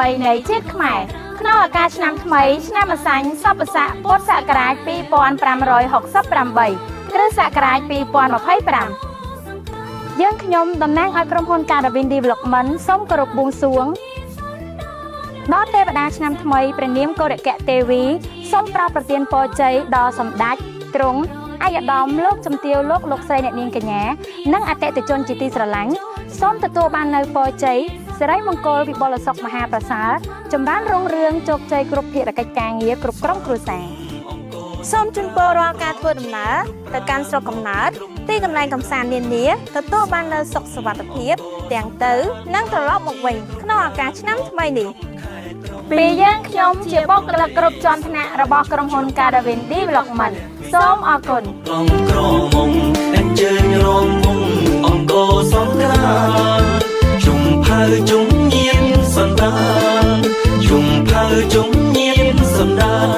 ប្រពៃណីជាតិខ្មែរក្នុងឱកាសឆ្នាំថ្មីឆ្នាំម្សាញ់សពស័កពុទ្ធសករាជ2568គ្រិស្តសករាជ2025យើងខ្ញុំតំណាងឲ្យក្រុមហ៊ុន Karavin Development សូមគោរពបួងសួងដល់ទេវតាឆ្នាំថ្មីព្រះនាមកុរកៈទេវីសូមប្រោសប្រទានពរជ័យដល់សម្ដេចទ្រង់ឯកឧត្តមលោកជំទាវលោកលោកស្រីអ្នកនាងកញ្ញានិងអតិថិជនជាទីស្រឡាញ់សូមទទួលបាននៅពរជ័យសិរីមង្គលវិបុលសុខមហាប្រសើរចម្រើនរុងរឿងជោគជ័យគ្រប់ភារកិច្ចការងារគ្រប់ក្រុមគ្រួសារ សូមជូនពររាល់ការធ្វើដំណើរទៅកាន់ស្រុកកំណើតទីកន្លែងកម្សាន្តនានាទទួលបាននូវសុខសុវត្ថិភាពទាំងទៅនិងត្រឡប់មកវិញក្នុងឱកាសឆ្នាំថ្មីនេះ ពីយើងខ្ញុំជាបុគ្គលិកគ្រប់ជាន់ថ្នាក់របស់ក្រុមហ៊ុន Karavin Development សូមអរគុណ ឡងក្រមុំអញ្ជើញរង